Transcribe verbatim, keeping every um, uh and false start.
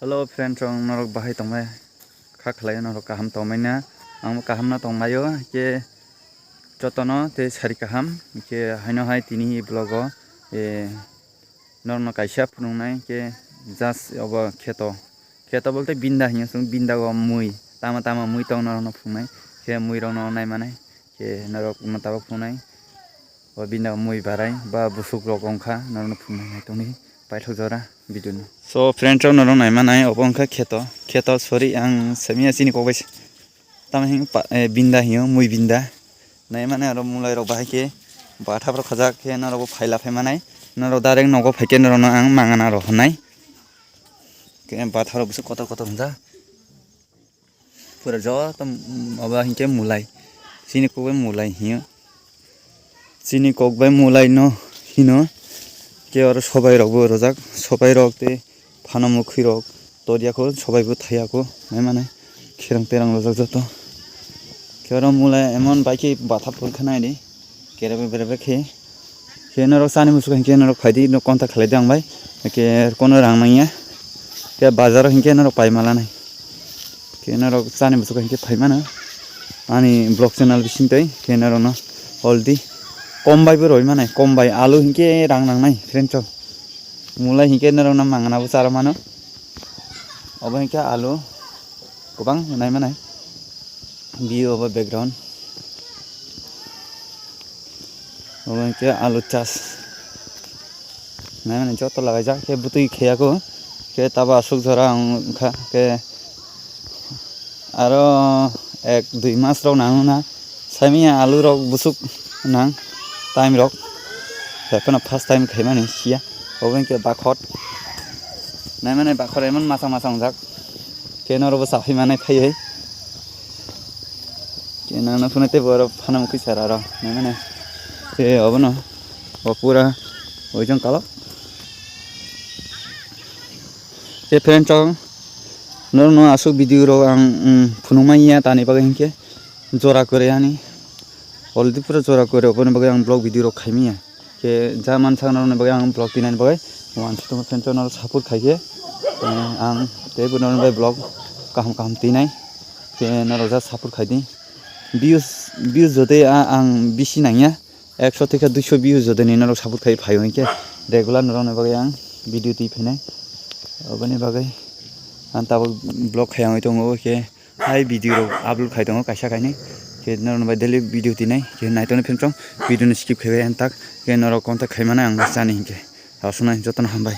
Hello friend rok, norok bahai tongmai? Kha khlai norok kaham tongmai na? Ang bo kaham no tongmai o, ke jotono tei sari kaham. Ke haino hai tini vlog o, eh, norokno kaisa phunuknai ke just obo kheto. Kheto bolte binda hinyo song, binda o mui. Tama tama mui tong norokno phunuknai. Ke mui rokno naimanai. Ke norok no tabuk phunuknai. O binda o mui barai ba busuk rok ongkha norokno phunuknai tongni paithak jora video no. So friend rok norok naimanai obo ongkha kheto. Kheto sorry ang samiya chini kok bai tamo hino pa-, eh, binda hinyo mui binda. Naimani aro mulai rok bahai khe bathap rok khajak khe norok bo phaila phaimanai. Norok direct nogo phaikhe norokno ang mangana rok hwnai. Khe bathap rok bwswk kotor kotor hwnjak. Pura joto, mm, abo hinkhe mulai. Chini kok bai mulai hinyo. Chini kok bai mulai no hino. Khe oro sobai rok bo rwjak. Sobai rok tei phano mukhui rok. Todiya kho sobai bo thaiya kho. Naimani kherang terang rwjak joto. Khe oro mulai emon bai khe bathap phul khe naidi. Kerebe berebe khe. Khe norok chani muchuk hinkhe norok phaidi, no contact khlaidi ang bai. Khe kono rang nangya. Khe bazaro hinkhe norok pai malanai. Khe norok chani muchuk hinkhe phai mano. Ani vlog channel bising tei khe norokno already kom bai bo roi manai, kom bai alu hinkhe rang nangnai friend rok. Mulai hinkhe norokno mangana bo chara mano. Obo hinkhe alu kwbang nai manai. View obo background. Obo hinkhe alu chas. Nai mani joto lagaijak khe bwtwi kheyakho. Khe tabo aswk jora wngkha khe aro ek dui mas rok nangna. Saimanya alu rok bwswk nang time rok. Khe phano first time khaimani siya. Obo hinkhe bakhor. Nai mani bakhor emon masa masa wngjak. Khe norokbo saphai manai phaiwi. Khe nangno phunai tei borok phano mukhui sara rw, nangmani. Khe obono, o pura oijang kalo. Khe friend rok, norokno aswk video rok ang, um, phunukma ya tani bagwi hinkhe jora kwrwi ani. Already pura jora kwrwi, oboni bagwi ang vlog video rok khaimanya. Khe ja mansa norokni bagwi ang vlog tinani bagwi wansukma friend rok norok support khaikhe, eh, ang teibo norokni bagwi vlog kaham kaham tinai. Khe norok ja support khaidi. Views, views jotoi a-, ang bisi nangya. Ekso theke duiso views jotoni norok support khai phaio hinkhe regular norokni bagwi ang video twi phainai. Oboni bagwi ang tabuk vlog khai wngwi tongo khe. Hai video rok upload khai tongo kaisa kainwi. Khe norokno bai daily video tinai. Khe naitokni friend rok video no skip khaibai ang tak. Khe norok contact khaimani ang chani hinkhe. Aswknai jotono hambai.